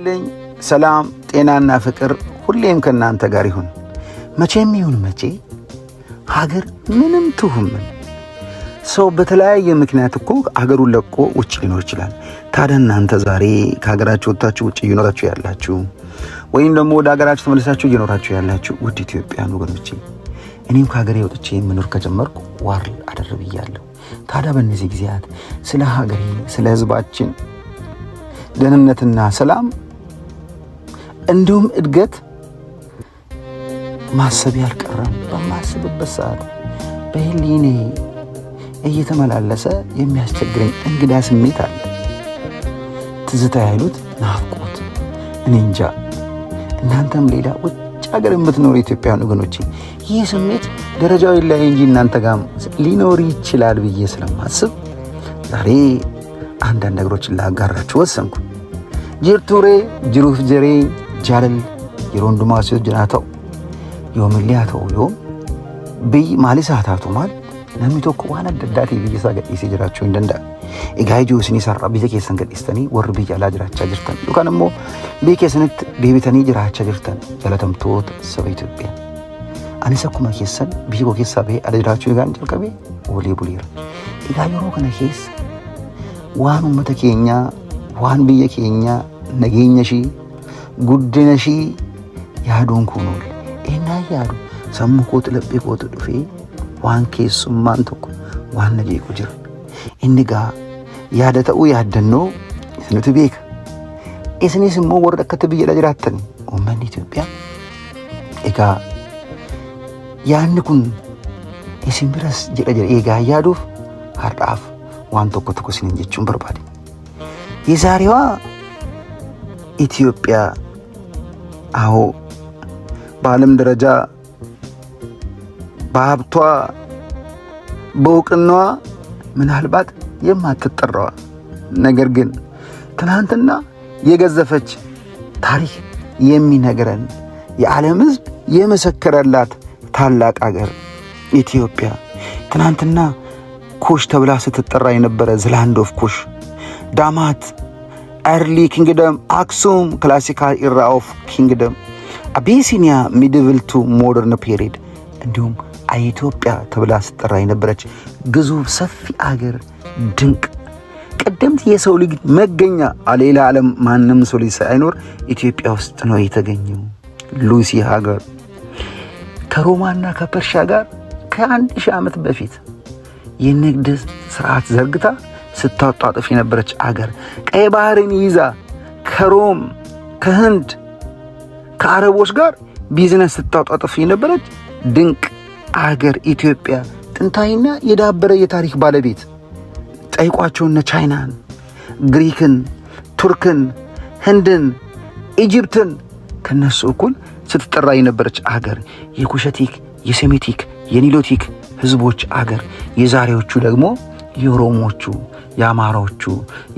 ልኝ ሰላም ጤናና ፍቅር ሁሌም ከእናንተ ጋር ይሁን። መቼም ይሁን መቼ ሀገር ምንም ትሁን ምን ሰው በተለያየ ምክንያት እኮ ሀገሩን ለቆ ውጭ ሊኖር ይችላል። ታዲያ እናንተ ዛሬ ከሀገራችሁ ወጥታችሁ ውጭ እየኖራችሁ ያላችሁ ወይም ደግሞ ወደ ሀገራችሁ ተመልሳችሁ እየኖራችሁ ያላችሁ ውድ ኢትዮጵያን ወገኖቼ፣ እኔም ከሀገሬ ወጥቼ መኖር ከጀመርኩ ዋርል አደር ብያለሁ። ታዲያ በእነዚህ ጊዜያት ስለ ሀገሬ፣ ስለ ሕዝባችን ደህንነትና ሰላም እንዲሁም እድገት ማሰብ ያልቀረም በማስብበት ሰዓት በህሊኔ እየተመላለሰ የሚያስቸግረኝ እንግዳ ስሜት አለ። ትዝታ ያሉት ናፍቆት፣ እኔ እንጃ። እናንተም ሌላ ውጭ ሀገር የምትኖሩ ኢትዮጵያውያን ወገኖቼ ይህ ስሜት ደረጃው ይለያይ እንጂ እናንተ ጋርም ሊኖር ይችላል ብዬ ስለማስብ ዛሬ አንዳንድ ነገሮችን ላጋራችሁ ወሰንኩ። Jirtuu ree jiruuf jireenyi jaalalli yeroo hundumaa si wajjin haa ta'u, yoomillee haa ta'u, yoom biyyi maalis haa taatu maal, namni tokko waan adda addaatiin biyya isaa gadhiisee jiraachuu hin danda'a. Egaa ijoo isinis har'a biyya keessan gadhiistanii warri biyya alaa jiraachaa jirtan yookaan immoo biyya keessanitti deebitanii jiraachaa jirtan, jaalatamtoota saba Itoophiyaa. Anis akkuma keessan biyya koo keessaa bahee ala jiraachuu egaan jalqabee oolee buleera. Egaa yeroo kana keessa waan uummata keenyaa, waan biyya keenyaa, nageenya ishii, guddina ishii yaaduun kun oolle. Ennaa yaadu sammuu kootu laphee kootu dhufee waan keessummaan tokko waan na jeequ jira. Inni gaa yaada ta'uu yaaddannoo isinitu beeka. Isinis immoo warra akkatti biyya jiraattan uummanni Itoophiyaa, egaa yaadni kun isin biras jedha jedha eegaa yaaduuf har'aaf waan tokko tokko isiniin jechuun barbaade. የዛሬዋ ኢትዮጵያ፣ አዎ፣ በዓለም ደረጃ በሀብቷ በእውቅናዋ ምናልባት የማትጠራዋ ነገር ግን ትናንትና የገዘፈች ታሪክ የሚነግረን የዓለም ሕዝብ የመሰከረላት ታላቅ አገር ኢትዮጵያ፣ ትናንትና ኩሽ ተብላ ስትጠራ የነበረ the land of Kush፣ ዳማት፣ early kingdom፣ አክሱም፣ classical era of kingdom፣ አቢሲኒያ፣ medieval to modern period፣ እንዲሁም ኢትዮጵያ ተብላ ስትጠራ የነበረች ግዙፍ ሰፊ አገር፣ ድንቅ ቀደምት የሰው ልጅ መገኛ፣ ሌላ ዓለም ማንም ሰው ልጅ ሳይኖር ኢትዮጵያ ውስጥ ነው የተገኘው። ሉሲ ሀገር ከሮማና ከፐርሻ ጋር ከ1000 ዓመት በፊት የንግድ ስርዓት ዘርግታ ስታጧጥፍ የነበረች አገር፣ ቀይ ባህርን ይዛ ከሮም፣ ከህንድ፣ ከአረቦች ጋር ቢዝነስ ስታጧጥፍ የነበረች ድንቅ አገር ኢትዮጵያ፣ ጥንታዊና የዳበረ የታሪክ ባለቤት፣ ጠይቋቸው እነ ቻይናን፣ ግሪክን፣ ቱርክን፣ ህንድን፣ Egypt ን ከነሱ እኩል ስትጠራ የነበረች አገር፣ የኩሸቲክ፣ የሴሜቲክ፣ የኒሎቲክ ህዝቦች አገር፣ የዛሬዎቹ ደግሞ የኦሮሞቹ፣ የአማራዎቹ፣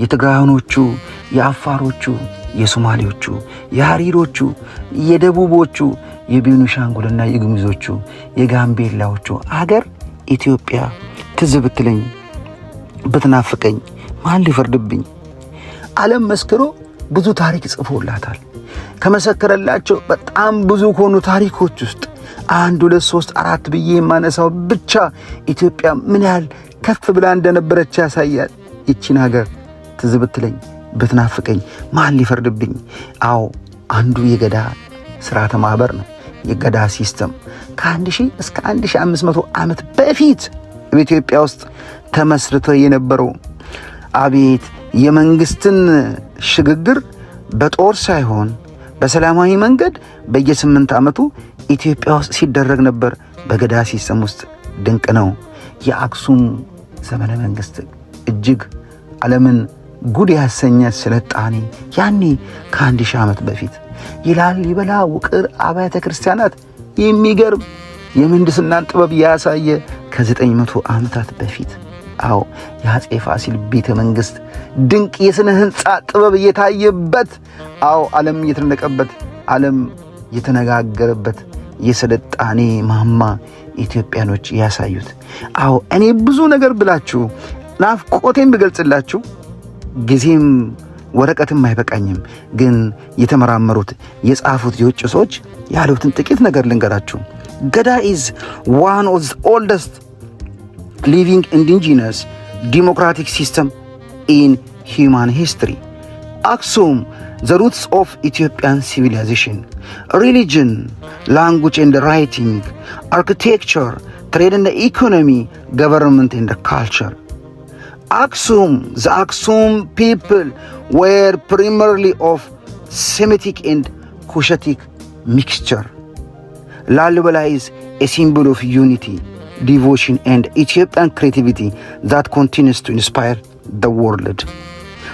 የትግራዮቹ፣ የአፋሮቹ፣ የሶማሌዎቹ፣ የሐሪሮቹ፣ የደቡቦቹ፣ የቤኒሻንጉልና የጉሙዞቹ፣ የጋምቤላዎቹ አገር ኢትዮጵያ ትዝ ብትለኝ ብትናፍቀኝ ማን ሊፈርድብኝ? ዓለም መስክሮ ብዙ ታሪክ ጽፎላታል። ከመሰከረላቸው በጣም ብዙ ከሆኑ ታሪኮች ውስጥ አንድ፣ ሁለት፣ ሶስት፣ አራት ብዬ የማነሳው ብቻ ኢትዮጵያ ምን ያህል ከፍ ብላ እንደነበረች ያሳያል። ይቺን ሀገር ትዝ ብትለኝ ብትናፍቀኝ ማን ሊፈርድብኝ? አዎ፣ አንዱ የገዳ ስርዓተ ማህበር ነው። የገዳ system ከ1000 እስከ 1500 ዓመት በፊት በኢትዮጵያ ውስጥ ተመስርቶ የነበረው፣ አቤት፣ የመንግስትን ሽግግር በጦር ሳይሆን በሰላማዊ መንገድ በየ8 ዓመቱ ኢትዮጵያ ውስጥ ሲደረግ ነበር። በገዳ system ውስጥ ድንቅ ነው። የአክሱም ዘመነ መንግስት እጅግ ዓለምን ጉድ ያሰኘ ስልጣኔ ያኔ ከ1000 ዓመት በፊት፣ የላሊበላ ውቅር አብያተ ክርስቲያናት የሚገርም የምህንድስናን ጥበብ ያሳየ ከ900 ዓመታት በፊት፣ አዎ፣ የአፄ ፋሲል ቤተ መንግስት ድንቅ የሥነ ሕንፃ ጥበብ እየታየበት፣ አዎ፣ ዓለም እየተደነቀበት፣ ዓለም የተነጋገረበት የስልጣኔ ማማ ኢትዮጵያኖች ያሳዩት። አዎ፣ እኔ ብዙ ነገር ብላችሁ ናፍቆቴን ብገልጽላችሁ ጊዜም ወረቀትም አይበቃኝም። ግን የተመራመሩት፣ የጻፉት የውጭ ሰዎች ያሉትን ጥቂት ነገር ልንገራችሁ። ገዳ is one of the oldest living indigenous democratic system in human history. አክሱም, the roots of Ethiopian civilization, religion, language and writing, architecture, trade and economy, government and culture. አክሱም, the Aksum people were primarily of Semitic and Cushitic mixture. Lalibela is a symbol of unity, devotion and Ethiopian creativity that continues to inspire the world.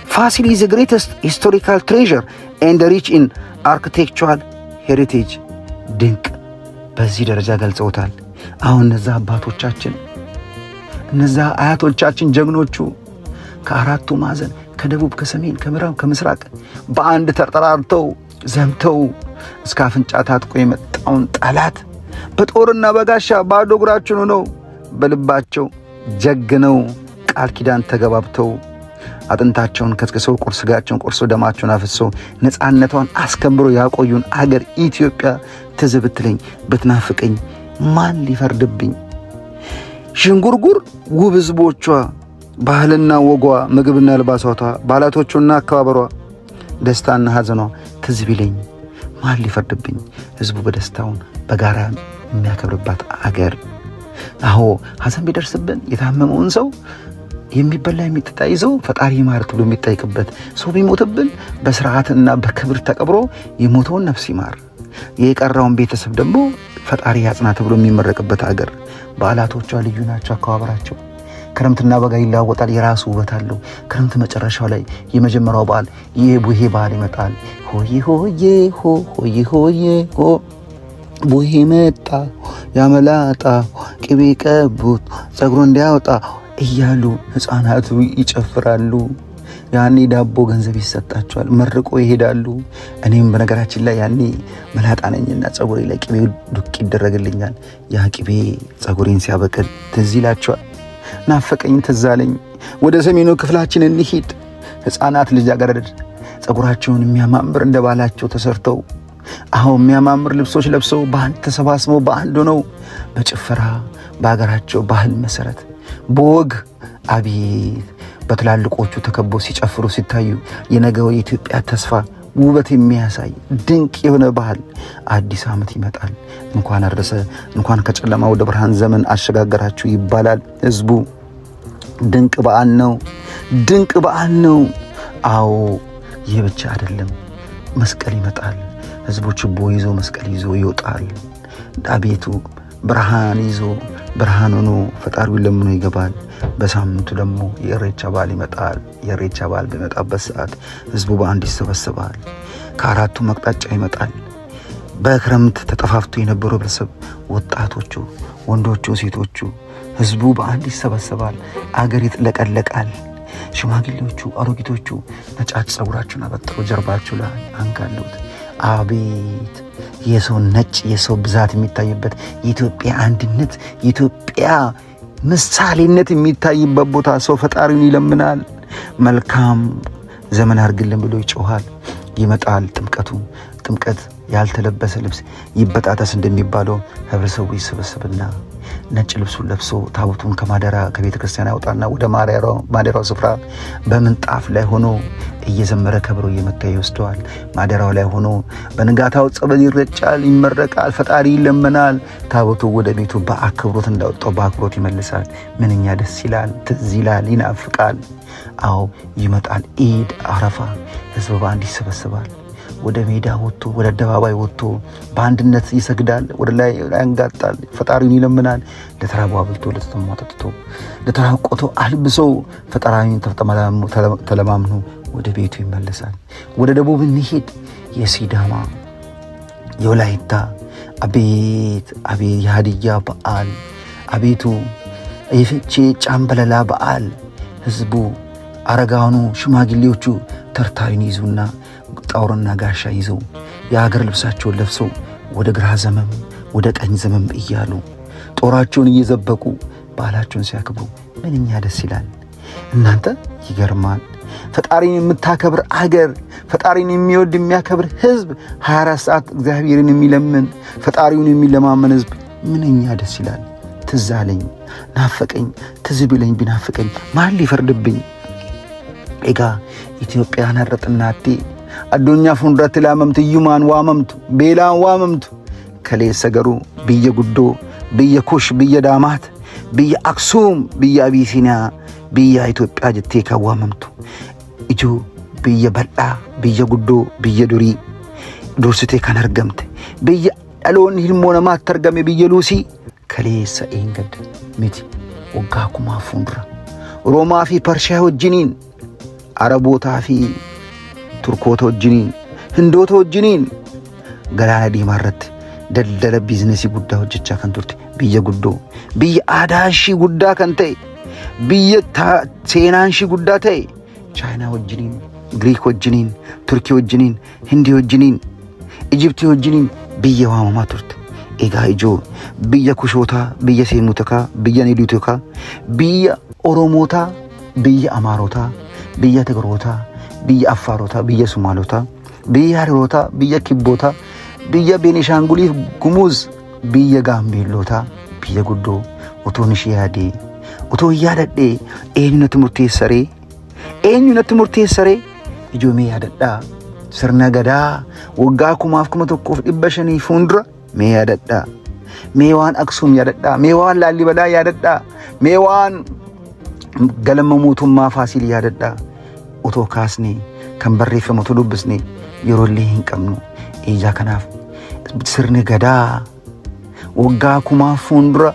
Fasil is the greatest historical treasure and rich in architectural heritage. ድንቅ! በዚህ ደረጃ ገልጸውታል። አሁን እነዛ አባቶቻችን፣ እነዛ አያቶቻችን፣ ጀግኖቹ ከአራቱ ማዕዘን፣ ከደቡብ፣ ከሰሜን፣ ከምዕራብ፣ ከምስራቅ በአንድ ተጠራርተው ዘምተው እስከ አፍንጫ ታጥቆ የመጣውን ጠላት በጦርና በጋሻ ባዶ እግራቸውን ሆነው በልባቸው ጀግነው ቃል ኪዳን ተገባብተው አጥንታቸውን ከስክሰው፣ ቁርስ ስጋቸውን ቆርሰው ደማቸውን አፍስሰው ነፃነቷን አስከብሮ ያቆዩን አገር ኢትዮጵያ ትዝ ብትለኝ፣ ብትናፍቀኝ ማን ሊፈርድብኝ? ዥንጉርጉር ውብ ህዝቦቿ፣ ባህልና ወጓ፣ ምግብና አልባሳቷ፣ በዓላቶቿና አከባበሯ፣ ደስታና ሐዘኗ ትዝ ቢለኝ ማን ሊፈርድብኝ? ህዝቡ በደስታውን በጋራ የሚያከብርባት አገር። አዎ፣ ሐዘን ቢደርስብን የታመመውን ሰው የሚበላ የሚጠጣ ይዘው ፈጣሪ ይማር ብሎ የሚጠይቅበት፣ ሰው ቢሞትብን በስርዓትና በክብር ተቀብሮ የሞተውን ነፍስ ይማር፣ የቀረውን ቤተሰብ ደግሞ ፈጣሪ ያጽና ተብሎ የሚመረቅበት አገር። በዓላቶቿ ልዩ ናቸው። አከባበራቸው ክረምትና በጋ ይለዋወጣል። የራሱ ውበት አለው። ክረምት መጨረሻው ላይ የመጀመሪያው በዓል ይህ ቡሄ በዓል ይመጣል። ሆዬ ሆዬ ሆ፣ ሆዬ ሆዬ ሆ፣ ቡሄ መጣ ያመላጣ፣ ቅቤ ቀቡት ጸጉሩ እንዲያወጣ እያሉ ህፃናቱ ይጨፍራሉ። ያኔ ዳቦ ገንዘብ ይሰጣቸዋል፣ መርቆ ይሄዳሉ። እኔም በነገራችን ላይ ያኔ መላጣ ነኝና ጸጉሬ ላይ ቅቤ ዱቅ ይደረግልኛል። ያ ቅቤ ጸጉሬን ሲያበቅል ትዝ ይላቸዋል። ናፈቀኝ፣ ትዝ አለኝ። ወደ ሰሜኑ ክፍላችን እንሂድ። ህፃናት ልጃገረድ ጸጉራቸውን የሚያማምር እንደ ባላቸው ተሰርተው፣ አሁን የሚያማምር ልብሶች ለብሰው፣ በአንድ ተሰባስበው፣ በአንድ ሆነው በጭፈራ፣ በሀገራቸው ባህል መሰረት በወግ፣ አቤት፣ በትላልቆቹ ተከበው ሲጨፍሩ ሲታዩ የነገው የኢትዮጵያ ተስፋ ውበት የሚያሳይ ድንቅ የሆነ ባህል። አዲስ ዓመት ይመጣል። እንኳን አደረሰ፣ እንኳን ከጨለማ ወደ ብርሃን ዘመን አሸጋገራችሁ ይባላል። ህዝቡ ድንቅ በዓል ነው። ድንቅ በዓል ነው። አዎ፣ ይህ ብቻ አይደለም። መስቀል ይመጣል። ህዝቡ ችቦ ይዞ፣ መስቀል ይዞ ይወጣል። አቤቱ ብርሃን ይዞ፣ ብርሃን ሆኖ ፈጣሪውን ለምኖ ይገባል። በሳምንቱ ደግሞ የእሬቻ በዓል ይመጣል። የእሬቻ በዓል በመጣበት ሰዓት ህዝቡ በአንድ ይሰበሰባል። ከአራቱ አቅጣጫ ይመጣል። በክረምት ተጠፋፍቶ የነበረው ህብረተሰብ፣ ወጣቶቹ፣ ወንዶቹ፣ ሴቶቹ፣ ህዝቡ በአንድ ይሰበሰባል። አገር ይጥለቀለቃል። ሽማግሌዎቹ፣ አሮጊቶቹ ነጫጭ ጸጉራቸውን አበጥረው ጀርባቸው ላይ አንጋለውት፣ አቤት የሰው ነጭ የሰው ብዛት የሚታይበት፣ የኢትዮጵያ አንድነት፣ የኢትዮጵያ ምሳሌነት የሚታይበት ቦታ፣ ሰው ፈጣሪውን ይለምናል። መልካም ዘመን አድርግልን ብሎ ይጮሃል። ይመጣል ጥምቀቱ። ጥምቀት ያልተለበሰ ልብስ ይበጣጠስ እንደሚባለው ህብረተሰቡ ይሰበሰብና ነጭ ልብሱን ለብሶ ታቦቱን ከማደራ ከቤተ ክርስቲያን ያወጣና ወደ ማደሪያው ስፍራ በምንጣፍ ላይ ሆኖ እየዘመረ፣ ከበሮ እየመታ ይወስደዋል። ማደሪያው ላይ ሆኖ በንጋታው ጸበል ይረጫል፣ ይመረቃል፣ ፈጣሪ ይለመናል። ታቦቱ ወደ ቤቱ በአክብሮት እንዳወጣው በአክብሮት ይመልሳል። ምንኛ ደስ ይላል፣ ትዝ ይላል፣ ይናፍቃል። አዎ፣ ይመጣል። ኢድ አረፋ ህዝብ በአንድ ይሰበስባል። ወደ ሜዳ ወጥቶ፣ ወደ አደባባይ ወጥቶ በአንድነት ይሰግዳል። ወደ ላይ ያንጋጣል፣ ፈጣሪውን ይለምናል። ለተራቡ አብልቶ፣ ለተጠማ አጠጥቶ፣ ለተራቆተው አልብሶ፣ ፈጣሪውን ተለማምኖ ወደ ቤቱ ይመለሳል። ወደ ደቡብ እንሂድ። የሲዳማ፣ የወላይታ፣ አቤት አቤት፣ የሀዲያ በዓል፣ አቤቱ የፍቼ ጫምበለላ በዓል፣ ህዝቡ፣ አረጋውያኑ፣ ሽማግሌዎቹ ተርታዩን ይዙና ጦርና ጋሻ ይዘው፣ የሀገር ልብሳቸውን ለብሰው፣ ወደ ግራ ዘመም ወደ ቀኝ ዘመም እያሉ፣ ጦራቸውን እየዘበቁ በዓላቸውን ሲያከብሩ ምንኛ ደስ ይላል። እናንተ ይገርማል። ፈጣሪን የምታከብር አገር፣ ፈጣሪን የሚወድ የሚያከብር ሕዝብ፣ 24 ሰዓት እግዚአብሔርን የሚለምን ፈጣሪውን የሚለማመን ሕዝብ ምንኛ ደስ ይላል። ትዝ አለኝ፣ ናፈቀኝ። ትዝ ቢለኝ ቢናፍቀኝ ማን ሊፈርድብኝ? Egaa Itoophiyaan har'a xinnaattee addunyaa fuulduratti laamamtu, hiyyummaan waamamtu, beelaan waamamtu, kaleessa garuu biyya guddoo, biyya Kush, biyya Daamaat, biyya Aksuum, biyya Abiisiiniyaa, biyya Itoophiyaa jettee kan waamamtu, ijoo biyya bal'aa, biyya guddoo, biyya durii dursitee kan argamte, biyya dhaloonni ilmoo namaatti argame, biyya Luusii, kaleessa eengadda miti, waggaa kumaa fuuldura Roomaa fi Parshiyaa wajjiniin, Arabootaa fi Turkoota wajjiniin, Hindoota wajjiniin galaana diimaa irratti daldala biizinesii guddaa hojjechaa kan turte, biyya guddoo, biyya aadaa ishii guddaa kan ta'e, biyya seenaan ishii guddaa ta'e, Chaayinaa wajjiniin, Giriik wajjiniin, Turkii wajjiniin, Hindii wajjiniin, Ijiptii wajjiniin biyya waamamaa turte. Egaa ijoo biyya Kushootaa, biyya Seemotokaa, biyya Niluutokaa, biyya Oromootaa, biyya Amaarotaa, biyya Tigrootaa, biyya Affaarotaa, biyya Sumaalotaa, biyya Hariirotaa, biyya Kibbootaa, biyya Beenishaanguliif Gumuz, biyya Gaambeellootaa, biyya guddoo otoon ishee yaadee, otoo yaadadhee, eenyu natti murteessaree? Eenyu natti murteessaree? Ijoo mee yaadadhaa. Sirna gadaa waggaa 1001,500 fuuldura mee yaadadhaa. Mee waan Aksuum yaadadhaa. Mee waan Laallibalaa yaadadhaa. Mee waan galma mootummaa Faasiil yaadadhaa. Otoo kaasnee kan barreeffamu otoo dubbisnee yeroo illee hin qabnu. Ijaa kanaaf sirni gadaa waggaa kumaa fuuldura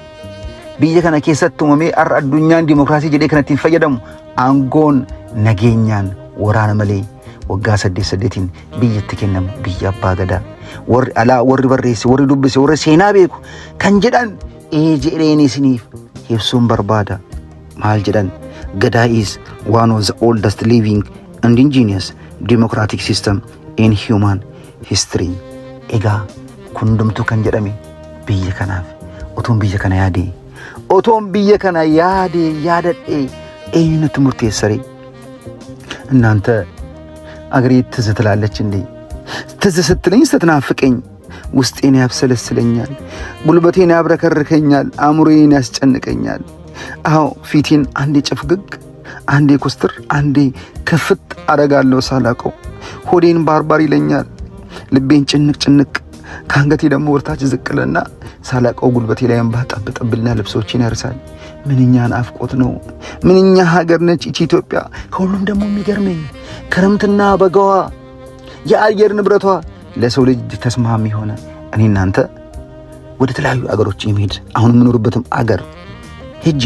biyya kana keessatti uumamee, har'a addunyaan dimokiraasii jedhee kan ittiin fayyadamu, aangoon nageenyaan waraana malee waggaa saddeet saddeetiin biyyatti kennamu, biyya abbaa gadaa, warri alaa, warri barreesse, warri dubbise, warri seenaa beeku kan jedhan ee jedheen isiniif ibsuun barbaada. Maal jedhan? Gadaa is one of the oldest living and ingenious democratic system in human history. Egaa kun hundumtuu kan jedhame biyya kanaaf. Otoon biyya kana yaadee, otoon biyya kana yaadee yaadadhee, eenyu natti murteessaree? እናንተ አገሬ ትዝ ትላለች እንዴ? ትዝ ስትለኝ ስትናፍቀኝ ውስጤን ያብሰለስለኛል፣ ጉልበቴን ያብረከርከኛል፣ አእምሮዬን ያስጨንቀኛል። አዎ ፊቴን አንዴ ጭፍግግ፣ አንዴ ኮስትር፣ አንዴ ክፍት አረጋለሁ ሳላቀው። ሆዴን ባርባር ይለኛል፣ ልቤን ጭንቅ ጭንቅ፣ ከአንገቴ ደግሞ ወርታች ዝቅልና ሳላቀው ጉልበቴ ላይ እንባ ጠብ ጠብልና ልብሶቼን ያርሳል። ምንኛ ናፍቆት ነው! ምንኛ ሀገር ነች ይቺ ኢትዮጵያ! ከሁሉም ደግሞ የሚገርመኝ ክረምትና በጋዋ፣ የአየር ንብረቷ ለሰው ልጅ ተስማሚ የሆነ። እኔ እናንተ ወደ ተለያዩ አገሮች የሚሄድ፣ አሁን የምኖርበትም አገር ሄጄ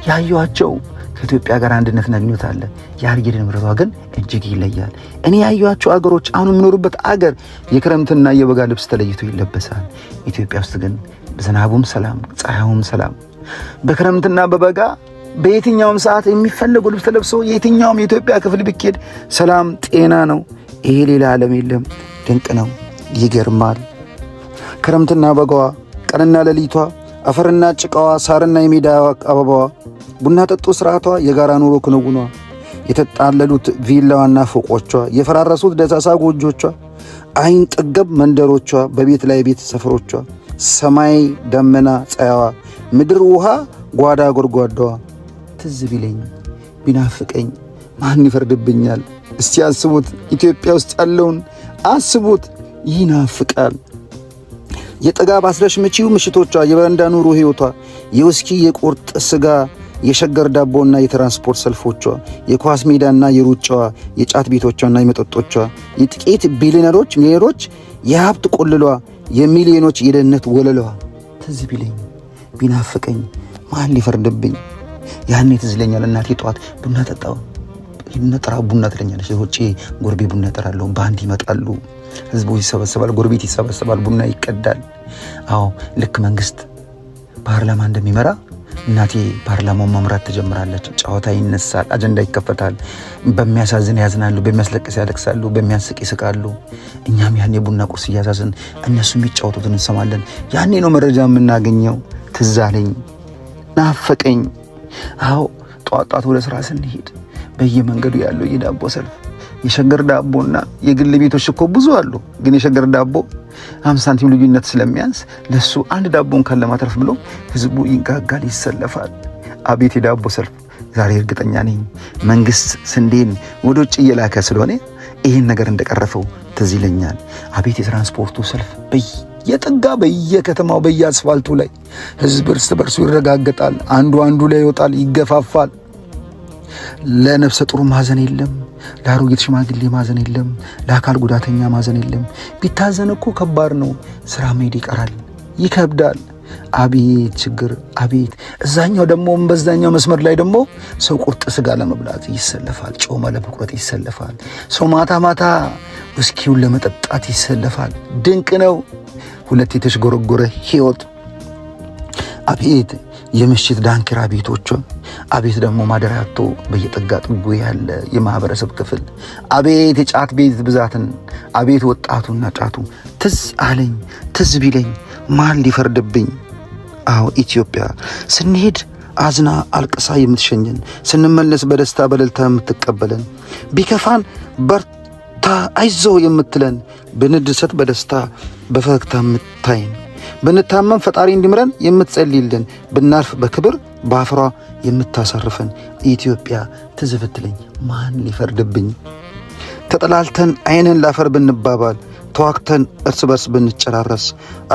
ያየኋቸው ከኢትዮጵያ ጋር አንድነትና ግንኙነት አለ። የአየር ንብረቷ ግን እጅግ ይለያል። እኔ ያየኋቸው አገሮች፣ አሁን የምኖርበት አገር የክረምትና የበጋ ልብስ ተለይቶ ይለበሳል። ኢትዮጵያ ውስጥ ግን ዝናቡም ሰላም፣ ፀሐዩም ሰላም፣ በክረምትና በበጋ በየትኛውም ሰዓት የሚፈለጉ ልብስ ተለብሶ የትኛውም የኢትዮጵያ ክፍል ብኬድ ሰላም ጤና ነው። ይሄ ሌላ ዓለም የለም። ድንቅ ነው፣ ይገርማል። ክረምትና በጋዋ፣ ቀንና ሌሊቷ፣ አፈርና ጭቃዋ፣ ሳርና የሜዳ አበባዋ፣ ቡና ጠጡ ስርዓቷ፣ የጋራ ኑሮ ክንውኗ፣ የተጣለሉት ቪላዋና ፎቆቿ፣ የፈራረሱት ደሳሳ ጎጆቿ፣ አይን ጠገብ መንደሮቿ፣ በቤት ላይ ቤት ሰፈሮቿ፣ ሰማይ ደመና ፀሐይዋ፣ ምድር ውሃ ጓዳ ጎድጓዳዋ ትዝ ቢለኝ ቢናፍቀኝ ማን ይፈርድብኛል? እስቲ አስቡት፣ ኢትዮጵያ ውስጥ ያለውን አስቡት። ይናፍቃል። የጥጋብ አስረሽ ምቺው ምሽቶቿ፣ የበረንዳ ኑሮ ሕይወቷ፣ የውስኪ፣ የቁርጥ ስጋ፣ የሸገር ዳቦና የትራንስፖርት ሰልፎቿ፣ የኳስ ሜዳና የሩጫዋ፣ የጫት ቤቶቿና የመጠጦቿ፣ የጥቂት ቢሊዮነሮች ሚሊዮነሮች የሀብት ቁልሏ፣ የሚሊዮኖች የደህንነት ወለሏ ትዝ ቢለኝ ቢናፍቀኝ ማን ሊፈርድብኝ? ያኔ ትዝ ይለኛል። እናቴ ጠዋት ቡና ጠጣው ቡና ጥራ ቡና ትለኛለች። ውጭ ጎረቤት ቡና እጠራለሁ። በአንድ ይመጣሉ። ህዝቡ ይሰበሰባል፣ ጎረቤት ይሰበሰባል፣ ቡና ይቀዳል። አዎ ልክ መንግስት ፓርላማ እንደሚመራ እናቴ ፓርላማውን መምራት ትጀምራለች። ጨዋታ ይነሳል፣ አጀንዳ ይከፈታል። በሚያሳዝን ያዝናሉ፣ በሚያስለቅስ ያለቅሳሉ፣ በሚያስቅ ይስቃሉ። እኛም ያኔ ቡና ቁርስ እያዛዝን እነሱ የሚጫወቱትን እንሰማለን። ያኔ ነው መረጃ የምናገኘው። ትዝ አለኝ፣ ናፈቀኝ። አዎ ጧት ጧት ወደ ስራ ስንሄድ በየመንገዱ ያለው የዳቦ ሰልፍ፣ የሸገር ዳቦና የግል ቤቶች እኮ ብዙ አሉ። ግን የሸገር ዳቦ 50 ሳንቲም ልዩነት ስለሚያንስ ለሱ አንድ ዳቦ እንኳን ለማትረፍ ብሎ ህዝቡ ይንጋጋል፣ ይሰለፋል። አቤት የዳቦ ሰልፍ! ዛሬ እርግጠኛ ነኝ መንግስት ስንዴን ወደ ውጭ እየላከ ስለሆነ ይህን ነገር እንደቀረፈው ትዝ ይለኛል። አቤት የትራንስፖርቱ ሰልፍ! በየጥጋ፣ በየከተማው፣ በየአስፋልቱ ላይ ህዝብ እርስ በርሱ ይረጋገጣል። አንዱ አንዱ ላይ ይወጣል፣ ይገፋፋል። ለነፍሰ ጡር ማዘን የለም፣ ለአሮጊት ሽማግሌ ማዘን የለም፣ ለአካል ጉዳተኛ ማዘን የለም። ቢታዘን እኮ ከባድ ነው። ስራ መሄድ ይቀራል፣ ይከብዳል። አቤት ችግር፣ አቤት! እዛኛው ደግሞ በዛኛው መስመር ላይ ደግሞ ሰው ቁርጥ ስጋ ለመብላት ይሰለፋል፣ ጮማ ለመቁረጥ ይሰለፋል። ሰው ማታ ማታ ውስኪውን ለመጠጣት ይሰለፋል። ድንቅ ነው። ሁለት የተሽጎረጎረ ህይወት። አቤት የምሽት ዳንኪራ ቤቶቿ፣ አቤት ደግሞ ማደሪያ አጥቶ በየጥጋ ጥጉ ያለ የማህበረሰብ ክፍል፣ አቤት የጫት ቤት ብዛትን፣ አቤት ወጣቱና ጫቱ። ትዝ አለኝ፣ ትዝ ቢለኝ ማን ሊፈርድብኝ? አዎ፣ ኢትዮጵያ ስንሄድ አዝና አልቅሳ የምትሸኘን፣ ስንመለስ በደስታ በእልልታ የምትቀበለን፣ ቢከፋን በርታ አይዞ የምትለን፣ ብንደሰት በደስታ በፈገግታ የምታይን፣ ብንታመም ፈጣሪ እንዲምረን የምትጸልይልን፣ ብናርፍ በክብር በአፈሯ የምታሳርፈን ኢትዮጵያ ትዝ ብትለኝ ማን ሊፈርድብኝ? ተጠላልተን ዓይንህን ላፈር ብንባባል፣ ተዋግተን እርስ በርስ ብንጨራረስ፣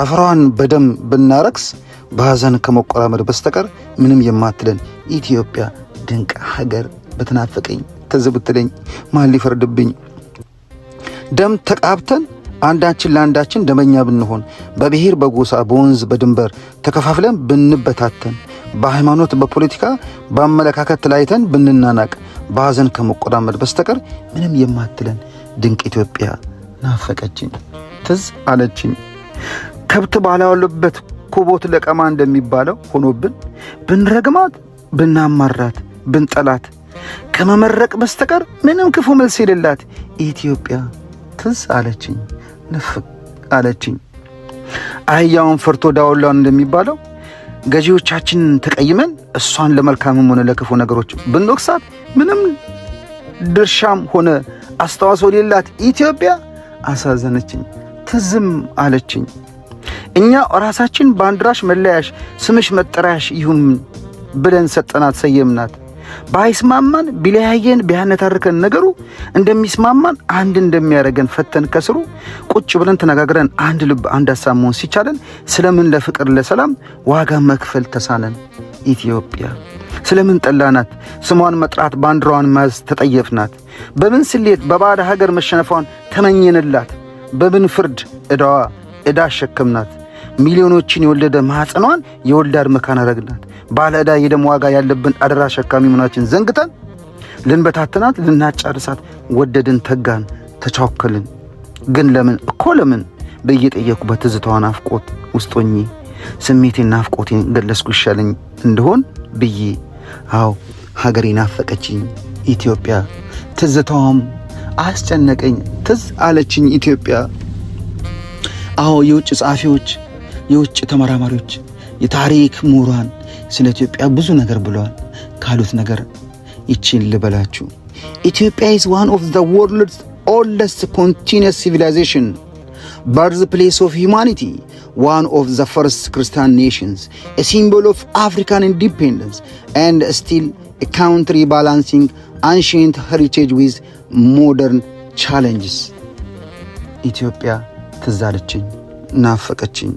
አፈሯን በደም ብናረክስ በሐዘን ከመቆራመድ በስተቀር ምንም የማትለን ኢትዮጵያ ድንቅ ሀገር ብትናፍቀኝ፣ ትዝ ብትለኝ ማን ሊፈርድብኝ? ደም ተቃብተን አንዳችን ለአንዳችን ደመኛ ብንሆን፣ በብሔር፣ በጎሳ፣ በወንዝ፣ በድንበር ተከፋፍለን ብንበታተን፣ በሃይማኖት፣ በፖለቲካ፣ በአመለካከት ተለያይተን ብንናናቅ በሐዘን ከመቆራመድ በስተቀር ምንም የማትለን ድንቅ ኢትዮጵያ ናፈቀችኝ፣ ትዝ አለችኝ። ከብት ባላዋሉበት ኩቦት ለቀማ እንደሚባለው ሆኖብን ብንረግማት፣ ብናማራት፣ ብንጠላት ከመመረቅ በስተቀር ምንም ክፉ መልስ የሌላት ኢትዮጵያ ትዝ አለችኝ፣ ንፍቅ አለችኝ። አህያውን ፈርቶ ዳውላውን እንደሚባለው ገዢዎቻችንን ተቀይመን እሷን ለመልካምም ሆነ ለክፉ ነገሮች ብንወቅሳት ምንም ድርሻም ሆነ አስተዋጽኦ የሌላት ኢትዮጵያ አሳዘነችኝ፣ ትዝም አለችኝ። እኛ ራሳችን ባንዲራሽ መለያሽ፣ ስምሽ መጠሪያሽ ይሁን ብለን ሰጠናት፣ ሰየምናት። ባይስማማን፣ ቢለያየን፣ ቢያነታርከን ነገሩ እንደሚስማማን፣ አንድ እንደሚያደርገን ፈተን ከስሩ ቁጭ ብለን ተነጋግረን አንድ ልብ አንድ ሀሳብ መሆን ሲቻለን ስለምን ለፍቅር ለሰላም ዋጋ መክፈል ተሳነን? ኢትዮጵያ ስለምን ጠላናት? ስሟን መጥራት ባንዲራዋን መያዝ ተጠየፍናት? በምን ስሌት በባዕድ ሀገር መሸነፏን ተመኘንላት? በምን ፍርድ ዕዳዋ ዕዳ አሸከምናት? ሚሊዮኖችን የወለደ ማኅፀኗን የወላድ መካን አረግናት። ባለ ዕዳ የደም ዋጋ ያለብን አደራ አሸካሚ መሆናችን ዘንግተን ልንበታትናት ልናጫርሳት ወደድን፣ ተጋን፣ ተቻኮልን። ግን ለምን እኮ ለምን ብዬ ጠየቅኩ በትዝታዋ ናፍቆት ውስጥ ሆኜ ስሜቴን ናፍቆቴን ገለጽኩ ይሻለኝ እንደሆን ብዬ። አዎ፣ ሀገሬ ናፈቀችኝ ኢትዮጵያ፣ ትዝታዋም አስጨነቀኝ፣ ትዝ አለችኝ ኢትዮጵያ። አዎ፣ የውጭ ጸሐፊዎች፣ የውጭ ተመራማሪዎች፣ የታሪክ ምሁራን ስለ ኢትዮጵያ ብዙ ነገር ብለዋል። ካሉት ነገር ይቺን ልበላችሁ። "Ethiopia is one of the world's oldest continuous civilization, birthplace of humanity, one of the first Christian nations, a symbol of African independence, and still a country balancing ancient heritage with modern challenges." ኢትዮጵያ ትዝ አለችኝ፣ ናፈቀችኝ።